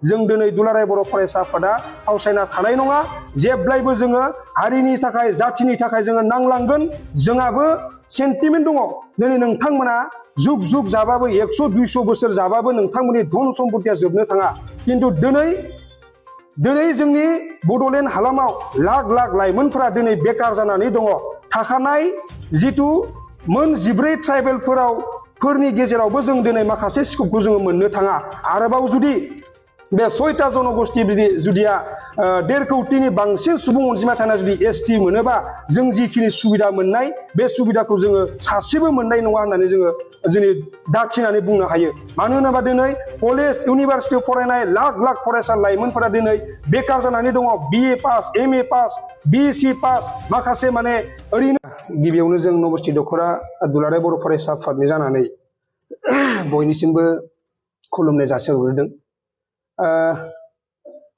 जों दिनै दुलाराय बर' फरायसा आफादा फावसायना थानाय नङा जेब्लायबो जोङो हारिनि थाखाय जाथिनि थाखाय जोङो नांलांगोन जोंहाबो सेन्टिमेन्ट दङ दिनै नोंथांमोना जुग जुग जाबाबो 100-200 बोसोर जाबाबो नोंथांमोननि धन सम्पतिया जोबनो थाङा खिन्थु दिनै जोंनि बड'लेण्ड हालामाव लाख लाख लाइमोनफोरा दिनै बेकार जानानै दङ थाखानाय जिथु मोन 14 ट्राइबेलफोरनि गेजेरावबो जों दिनै माखासे स्कपखौ जोङो मोननो थाङा आरोबाव जुदि बे 6टा जनगोष्ठी जुदिया 1.5 कौटिनि बांसिन सुबुं अनजिमा थानाय जुदि एसटी मोनोबा जों जिखिनि सुबिदा मोननाय बे सुबिदाखौ जोङो सासेबो मोननाय नङा होननानै जोङो जोंनि दाथिनानै बुंनो हायो मानो होनोबा दिनै कलेज इउनिभारसिटियाव फरायनाय लाख लाख फरायसा लाइमोनफोरा दिनै बेकार जानानै दङ BA pass MA pass BSc pass माखासे माने ओरैनो गिबियावनो जों नबस्थि दख'रा दुलाराय बर' फरायसा आफादनि जानानै बयनिसिमबो खुलुमनाय जासिहरग्रोदों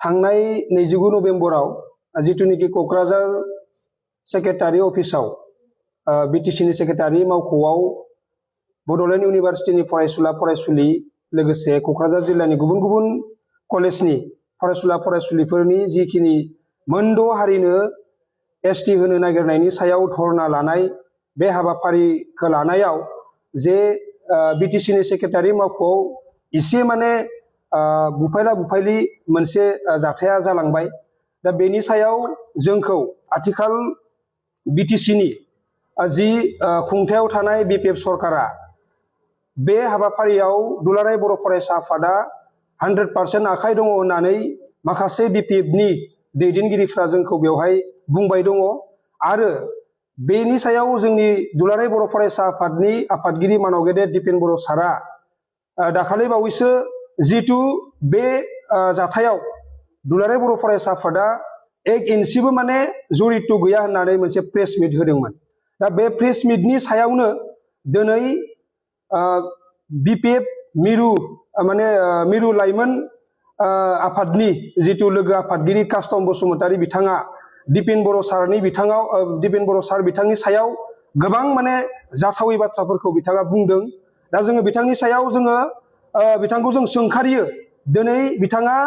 थांनाय 29 नभेम्बराव जिथुनिखि क'क्राझार सेक्रेटारि अफिसाव बिटिसिनि सेक्रेटारि मावख'आव बड'लेण्ड इउनिभारसिटिनि फरायसुला फरायसुलि लोगोसे क'क्राझार जिल्लानि गुबुन गुबुन कलेजनि फरायसुला फरायसुलिफोरनि जिखिनि मोनद' हारिनो एसटी होनो नागिरनायनि सायाव धरना लानाय बे हाबाफारिखौ लानायाव जे बिटिसिनि सेक्रेटारि मावख'आव एसे माने बुफायला बुफायलि मोनसे जाथाया जालांबाय दा बेनि सायाव जोंखौ आथिखाल बिटिसिनि जि खुंथायाव थानाय बिपिएफ सरकारा बे हाबाफारियाव दुलाराय बर' फरायसा आफादा 100% आखाइ दङ होननानै माखासे बिपिएफनि दैदेनगिरिफ्रा जोंखौ बेवहाय बुंबाय दङ आरो बेनि सायाव जोंनि दुलाराय बर' फरायसा आफादनि आफादगिरि मानाव गेदेर दिपेन बर' सारा दाखालि बावैसो जितु बे जाथायाव दुलाराय बर' फरायसा आफादा 1 इन्सिबो माने जरित गैया होननानै मोनसे प्रेस मिट होदोंमोन दा बे प्रेस मिटनि सायावनो दिनै बिपिएफ मिरु लाइमोन आफादनि जितु लोगो आफादगिरि कास्टम बसुमतारी बिथाङा दिपेन बर' सार बिथांनि सायाव गोबां माने जाथावै बाथ्राफोरखौ बिथाङा बुंदों दा जोङो बिथांनि सायाव जोङो बिथांखौ जों सोंखारियो दिनै बिथाङा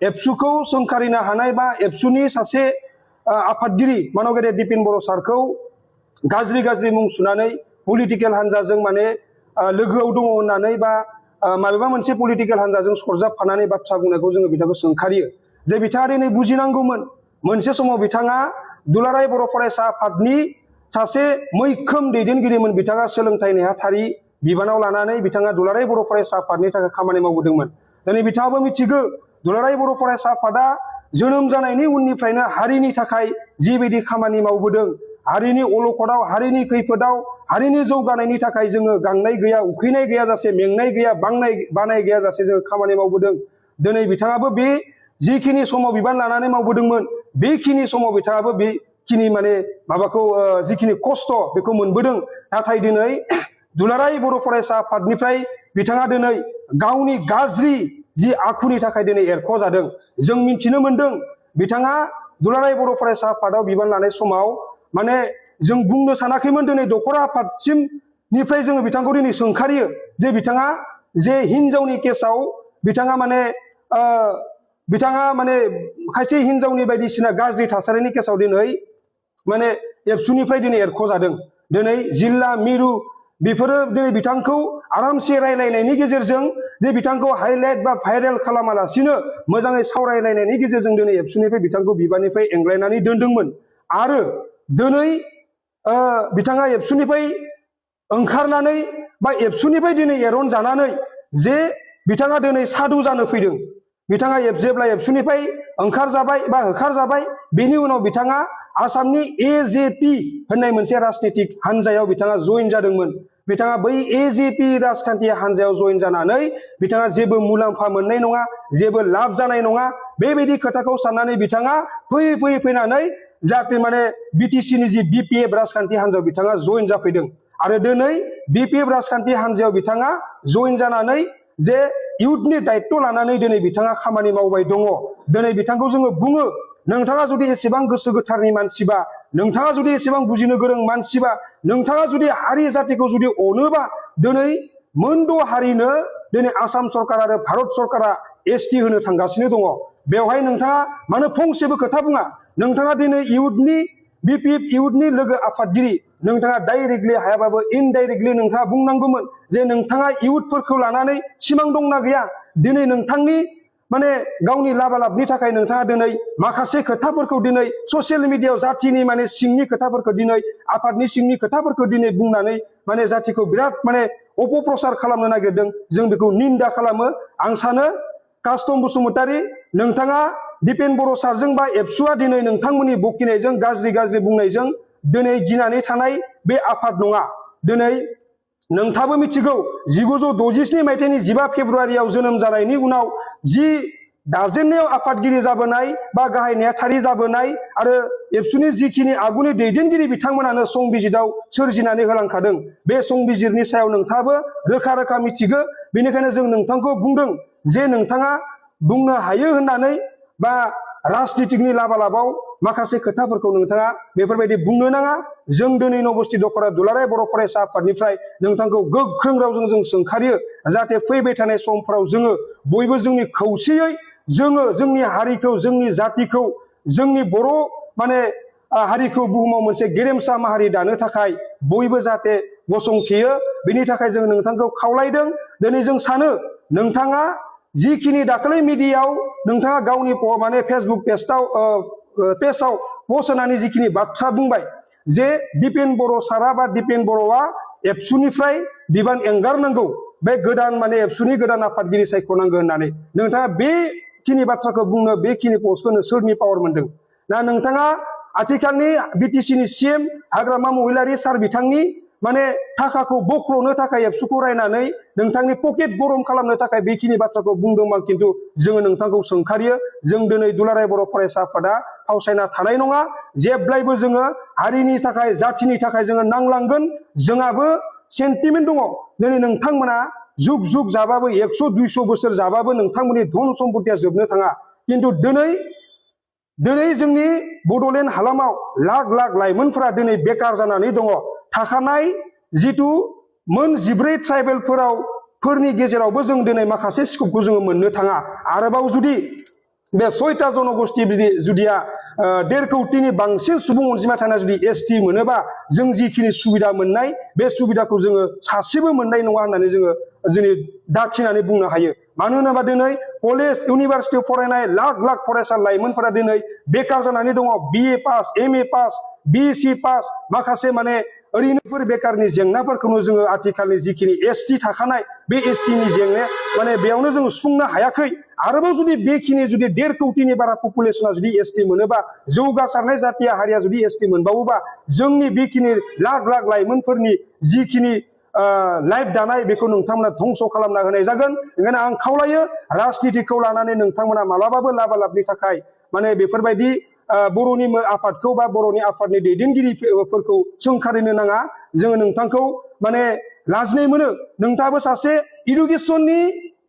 एबसुखौ सोंखारिनो हानाय बा एबसुनि सासे आफादगिरि मानाव गेदेर दिपेन बर' सारखौ गाज्रि मुं सुनानै पलिटिकेल हान्जाजों माने लोगोआव दङ होननानै बा माबेबा मोनसे पलिटिकेल हान्जाजों सरजाबफानानै बाथ्रा बुंनायखौ जोङो बिथांखौ सोंखारियो जे बिथाङा दिनै बुजिनांगौमोन मोनसे समाव बिथाङा दुलाराय बर' फरायसा आफादनि सासे मैखोम दैदेनगिरिमोन बिथाङा सोलोंथाइ नेहाथारि बिबानाव लानानै बिथाङा दुलाराय बर' फरायसा आफादनि थाखाय खामानि मावबोदोंमोन दिनै बिथाङाबो मिथिगौ दुलाराय बर' फरायसा आफादा जोनोम जानायनि उननिफ्रायनो हारिनि थाखाय जिबायदि खामानि मावबोदों हारिनि अलखदाव हारिनि खैफोदाव हारिनि जौगानायनि थाखाय जोङो गांनाय गैया उखैनाय गैयाजासे मेंनाय गैया बानाय गैयाजासे जोङो खामानि मावबोदों दिनै बिथाङाबो बे जिखिनि समाव बिबान लानानै मावबोदोंमोन बेखिनि समाव बिथाङाबो बेखिनि माने माबाखौ जिखिनि खस्थ' बेखौ मोनबोदों नाथाय दिनै दुलाराय बर' फरायसा आफादनिफ्राय बिथाङा दिनै गावनि गाज्रि जि आखुनि थाखाय दिनै एरख' जादों जों मिथिनो मोनदों बिथाङा दुलाराय बर' फरायसा आफादाव बिबान लानाय समाव माने जों बुंनो सानाखैमोन दिनै दख'र आफादसिमनिफ्राय जोङो बिथांखौ दिनै सोंखारियो जे बिथाङा जे हिनजावनि केसाव बिथाङा माने खायसे हिनजावनि बायदिसिना गाज्रि थासारिनि केसाव दिनै माने एबसुनिफ्राय दिनै एरख' जादों दिनै जिल्ला मिरु बेफोरो दिनै बिथांखौ आरामसे रायलायनायनि गेजेरजों जे बिथांखौ हाइलाइट बा भाइरेल खालामालासिनो मोजाङै सावरायलायनायनि गेजेरजों दिनै एबसुनिफ्राय बिथांखौ बिबाननिफ्राय एंग्लायनानै दोनदोंमोन आरो दिनै बिथाङा एबसुनिफ्राय ओंखारनानै बा एबसुनिफ्राय दिनै एरन जानानै जे बिथाङा दिनै साधु जानो फैदों बिथाङा जेब्ला एबसुनिफ्राय ओंखारजाबाय बा होखारजाबाय बेनि उनाव बिथाङा आसामनि एजेपि होननाय मोनसे राजनीतिक हान्जायाव बिथाङा जइन जादोंमोन बिथाङा बै एजेपि राजखान्थि हान्जायाव जइन जानानै बिथाङा जेबो मुलाम्फा मोननाय नङा जेबो लाब जानाय नङा बेबायदि खोथाखौ साननानै बिथाङा फैनानै जाहाथे माने बिटिसिनि जि बिपिएफ राजखान्थि हान्जायाव बिथाङा जइन जाफैदों आरो दिनै बिपिएफ राजखान्थि हान्जायाव बिथाङा जइन जानानै जे इउथनि दायित्व लानानै दिनै बिथाङा खामानि मावबाय दङ दिनै बिथांखौ जोङो बुङो नोंथाङा जुदि एसेबां गोसो गोथारनि मानसिबा नोंथाङा जुदि एसेबां बुजिनो गोरों मानसिबा नोंथाङा जुदि हारि जातिखौ जुदि अनोबा दिनै मोनद' हारिनो दिनै आसाम सरकार आरो भारत सरकारा एसटि होनो थांगासिनो दङ। बेवहाय नोंथाङा मानो फंसेबो खोथा बुङा? नोंथाङा दिनै इयुथनि बिपिएफ इयुथनि लोगो आफादगिरि, नोंथाङा डाइरेक्टलि हायाबाबो इनडाइरेक्टलि नोंथाङा बुंनांगौमोन जे नोंथाङा इयुथफोरखौ लानानै सिमां दंना गैया? दिनै नोंथांनि माने गावनि लाबालाबनि थाखाय नोंथाङा दिनै माखासे खोथाफोरखौ दिनै ससियेल मिडियायाव जातिनि माने सिंनि खोथाफोरखौ दिनै आफादनि सिंनि खोथाफोरखौ दिनै बुंनानै माने जातिखौ बिराद माने अपप्रचार खालामनो नागिरदों। जों बेखौ निन्दा खालामो। आं सानो कास्टम बसुमतारी, नोंथाङा दिपेन बर' सारजों बा एबसुआ दिनै नोंथांमोननि बकिनायजों गाज्रि बुंनायजों दिनै गिनानै थानाय बे आफाद नङा। दिनै नोंथाङाबो मिथिगौ 1967 मायथाइनि 15 फेब्रुआरियाव जोनोम जानायनि उनाव जि दाजेननायाव आफादगिरि जाबोनाय बा गाहाय नेहाथारि जाबोनाय आरो एबसुनि जिखिनि आगुनि दैदेनगिरि बिथांमोनानो संबिजिराव सोरजिनानै होलांखादों। बे संबिजिरनि सायाव नोंथाङाबो रोखा मिथिगौ। बेनिखायनो जों नोंथांखौ बुंदों जे नोंथाङा बुंनो हायो होननानै बा राजनितिकनि लाबालाबाव माखासे खोथाफोरखौ नोंथाङा बेफोरबायदि बुंनो नाङा। जों दिनै नबस्थि दख'रा दुलाराय बर' फरायसा आफादनिफ्राय नोंथांखौ गोख्रों रावजों जों सोंखारियो जाहाथे फैबाय थानाय समफोराव जोङो बयबो जोंनि खौसेयै जोङो जोंनि हारिखौ, जोंनि जातिखौ, जोंनि बर' माने हारिखौ बुहुमाव मोनसे गेरेमसा माहारि दानो थाखाय बयबो जाहाथे गसंथेयो। बेनि थाखाय जों नोंथांखौ खावलायदों। दिनै जों सानो नोंथाङा जिखिनि दाखालै मिडियायाव नोंथाङा गावनि माने फेसबुक पेजाव पस्ट होनानै जिखिनि बाथ्रा बुंबाय जे दिपेन बर' सारा बा दिपेन बर'आ एबसुनिफ्राय बिबान एंगारनांगौ, बे गोदान माने एबसुनि गोदान आफादगिरि सायख'नांगौ होननानै नोंथाङा बेखिनि बाथ्राखौ बुंनो, बेखिनि पस्टखौ सोरनि पावार मोनदों? ना नोंथाङा आथिखालनि बिटिसिनि सिएम हाग्रामा महिलारि सार बिथांनि माने थाखाखौ बख्ल'नो थाखाय एबसुखौ रायनानै नोंथांनि पकेट गरम खालामनो थाखाय बेखिनि बाथ्राखौ बुंदोंबा खिन्थु जोङो नोंथांखौ सोंखारियो। जों दिनै दुलाराय बर' फरायसा आफादा फावसायना थानाय नङा। जेब्लायबो जोङो हारिनि थाखाय, जाथिनि थाखाय जोङो नांलांगोन। जोंहाबो सेन्टिमेन्ट दङ। दिनै नोंथांमोना जुग जाबाबो 100-200 बोसोर जाबाबो नोंथांमोननि धन सम्पतिया जोबनो थाङा। खिन्थु दिनै जोंनि बड'लेण्ड हालामाव लाख लाइमोनफोरा दिनै बेकार जानानै दङ। थाखानाय जिथु मोन 14 ट्राइबेलफोरनि गेजेरावबो जों दिनै माखासे स्कपखौ जोङो मोननो थाङा। आरोबाव जुदि बे 6टा जनगोष्ठी जुदिया 1.5 कौटिनि बांसिन सुबुं अनजिमा थानाय जुदि एसटि मोनोबा जों जिखिनि सुबिदा मोननाय बे सुबिदाखौ जोङो सासेबो मोननाय नङा होननानै जोङो दिनै दाथिनानै बुंनो हायो। मानो होनोबा दिनै कलेज इउनिभारसिटियाव फरायनाय लाख फरायसा लाइमोनफोरा दिनै बेकार जानानै दङ। BA pass, MA pass, BSc pass, माखासे माने ओरैनोफोर बेकारनि जेंनाफोरखौनो जोङो आथिखालनि जिखिनि एसटि थाखानाय बे एसटिनि जेंनाया माने बेयावनो जोङो सुफुंनो हायाखै। आरोबाव जुदि बेखिनि जुदि 1.5 कौटिनि बारा पपुलेसना जुदि एसटि मोनोबा, जौगासारनाय जातिया हारिया जुदि एसटि मोनबावोबा जोंनि बेखिनि लाख लाइमोनफोरनि जिखिनि लाइफ दानाय बेखौ नोंथांमोना धंस खालामना होनाय जागोन। ओंखायनो आं खावलायो राजनितिखौ लानानै नोंथांमोना मालाबाबो लाबालाबनि थाखाय माने बेफोरबायदि बर'नि आफादखौ बा बर'नि आफादनि दैदेनगिरिफोरखौ सोंखारिनो नाङा। जोङो नोंथांखौ माने लाजिनाय मोनो। नोंथाङाबो सासे इडुकेसननि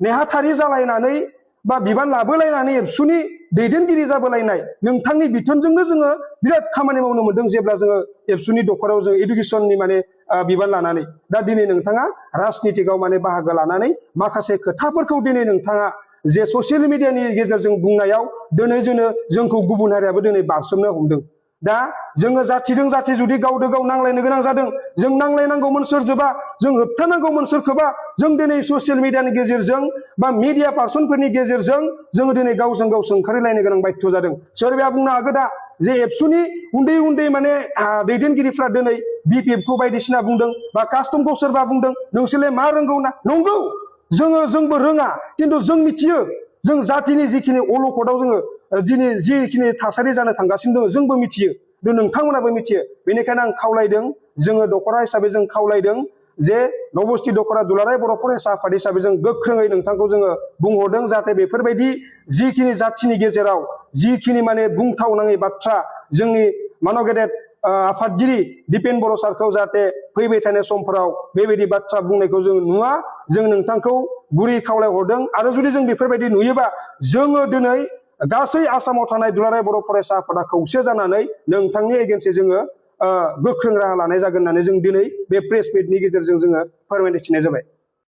नेहाथारि जालायनानै बा बिबान लाबोलायनानै एबसुनि दैदेनगिरि जाबोलायनाय नोंथांनि बिथोनजोंनो जोङो बिराद खामानि मावनो मोनदों जेब्ला जोङो एबसुनि दख'राव जों इडुकेसननि माने बिबान लानानै। दा दिनै नोंथाङा राजनितिकआव माने बाहागो लानानै माखासे खोथाफोरखौ दिनै नोंथाङा जे ससियेल मिडियानि गेजेरजों बुंनायाव दिनै जोंखौ गुबुन हारियाबो दिनै बारसोमनो हमदों। दा जोङो जातिजों जाति जुदि गावजों गाव नांलायनो गोनां जादों, जों नांलायनांगौमोन सोरजोंबा, जों होबथानांगौमोन सोरखौबा। जों दिनै ससियेल मिडियानि गेजेरजों बा मिडिया पार्सनफोरनि गेजेरजों जोङो दिनै गावजों गाव सोंखारिलायनो गोनां बाध्य जादों। सोरबाया बुंनो हागौ दा जे एबसुनि उन्दै माने दैदेनगिरिफ्रा दिनै बिपिएफखौ बायदिसिना बुंदों बा कास्टमखौ सोरबा बुंदों, नोंसोरलाय मा रोंगौ ना? नंगौ, जोंबो रोङा, खिन्थु जों मिथियो। जों जातिनि जिखिनि अलखदाव जोङो दिनै जिखिनि थासारि जानो थांगासिनो दङ जोंबो मिथियो, नोंथांमोनाबो मिथियो। बेनिखायनो आं खावलायदों, जोङो दख'रा हिसाबै जों खावलायदों जे नबस्थि दख'रा दुलाराय बर' फरायसा आफाद हिसाबै जों गोख्रोङै नोंथांखौ जोङो बुंहरदों जाहाथे बेफोरबायदि जिखिनि जातिनि गेजेराव जिखिनि माने बुंथावनाङै बाथ्रा जोंनि मानगेदेर आफादगिरि दिपेन बर' सारखौ जाहाथे फैबाय थानाय समफोराव बेबायदि बाथ्रा बुंनायखौ जों नुवा, जों नोंथांखौ गुरै खावलायहरदों। आरो जुदि जों बेफोरबायदि नुयोबा जोङो दिनै गासै आसामाव थानाय दुलाराय बर' फरायसा आफादा खौसे जानानै नोंथांनि एगेन्स्टै जोङो गोख्रों राहा लानाय जागोन होननानै जों दिनै बे प्रेस मिटनि गेजेरजों जोङो फोरमायनो थिननाय जाबाय।